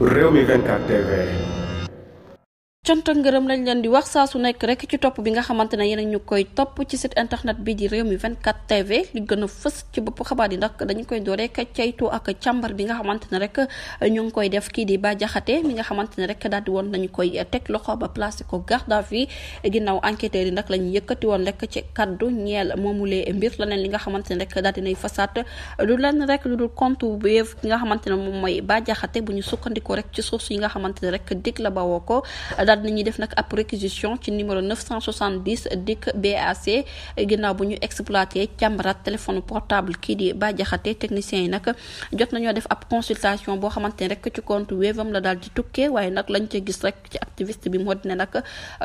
Rewmi 24 TV. cant ak ngërëm lañ leen di wax saa su nekk rek ci topp bi nga xamante ne yéen ñu koy topp ci site internet bi di Rewmi 24 TV li gën a fës ci bopp xabaar yi ndax dañu koy door rek caytu ak càmbar bi nga xamante ne rek ñu ngi koy def kii di Bah Diakhaté mi nga xamante ne rek daal di woon nañu koy teg loxo ba placé ko garde à vue ginnaaw enquêteurs yi nag lañu yëkkati woon rek ci kaddu ñeel moomulee mbir leneen li nga xamante ne rek daal dinay fasaat lu leen rek lu dul compte Wave ki nga xamante ne moom mooy Bah Diakhaté bu ñu sukkandikoo rek ci source yi nga xamante ne rek dig la bawoo ko daal dinañuy def nag ab réquisition ci numéro 970 DIC BAC ginnaaw bu ñu exploité càmbaraat téléphone portable kii di Bah Diakhaté technicien yi nag jot nañoo def ab consultation boo xamante ne rek ci compte Wave am la daal di tukkee waaye nag lañ ca gis rek ci activiste bi moo di ne nag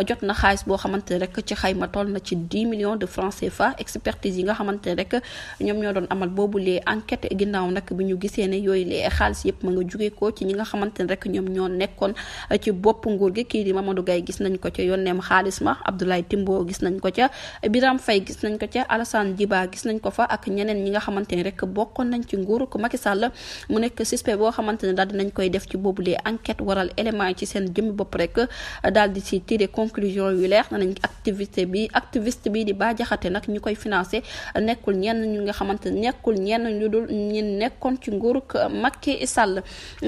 jot na xaalis boo xamante ne rek ci xayma toll na ci 10 millions de francs CFA expertise yi nga xamante ne rek ñoom ñoo doon amal boobu lee enquête ginnaaw nag bi ñu gisee ne yooyu lee xaalis yëpp ma nga jugee ko ci ñi nga xamante ne rek ñoom ñoo nekkoon ci bopp nguur gi kii di Mamadou Gaye gis nañ ko ca yónneem xaalis ma Abdoulaye Timbo gis nañ ko ca Biram Faye gis nañ ko ca Alassane Djiba gis nañ ko fa ak ñeneen ñi nga xamante ne rek bokkoon nañ ci nguuru ko Macky Sall mu nekk suspect boo xamante ne daal dinañ koy def ci boobulee enquête waral élément yi ci seen jëmmi bopp rek daal di ci tirer conclusion yu leer nañ activiste bi di Bah Diakhaté nag ñu koy financé nekkul ñenn ñu nga xamante ne nekkul ñenn ñu dul ñi nekkoon ci nguuru ko Macky Sall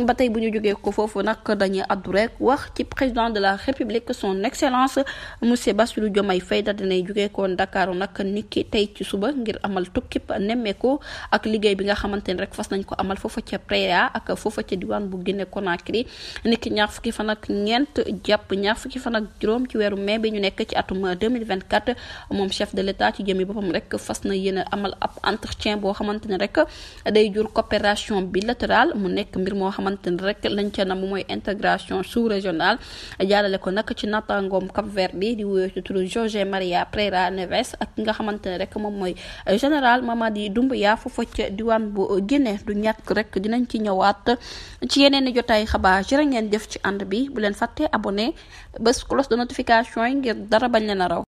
ba tey bu ñu jógee ko foofu nag dañuy addu rek wax ci président de la République son excellence monsieur Bassirou Diomaye Faye da dinay jógee ko Dakar nag niki tey ci suba ngir amal tukkib nemmeeku ak liggéey bi nga xamante ne rek fas nañ ko amal foofa ca Préa ak foofa ca diwaan bu Guinée Conakry niki ñaar fukki fan ak ñeent jàpp ñaar fukki fan ak juróom ci weeru mai bi ñu nekk ci atum 2024 moom chef de l'état ci jëmi boppam rek fas na yéen a amal ab entretien boo xamante ne rek day jur coopération bilatérale mu nekk mbir moo xamante ne rek lañ ca na mu mooy intégration sous-régionale jaarale ko nag ci naataangoom Cap Vert bi di wuyoo ci turu Jorge Maria Pereira Neves ak nga xamante ne rek moom mooy général Mamadi Doumbouya foofa ca diwaan bu Guinée du ñàkk rek dinañ ci ñëwaat ci yeneen i jotaay xabaar jërë ngeen jëf ci ànd bi bu leen fàtte abonné bés cloche de notification yi ngir dara bañ leen a raw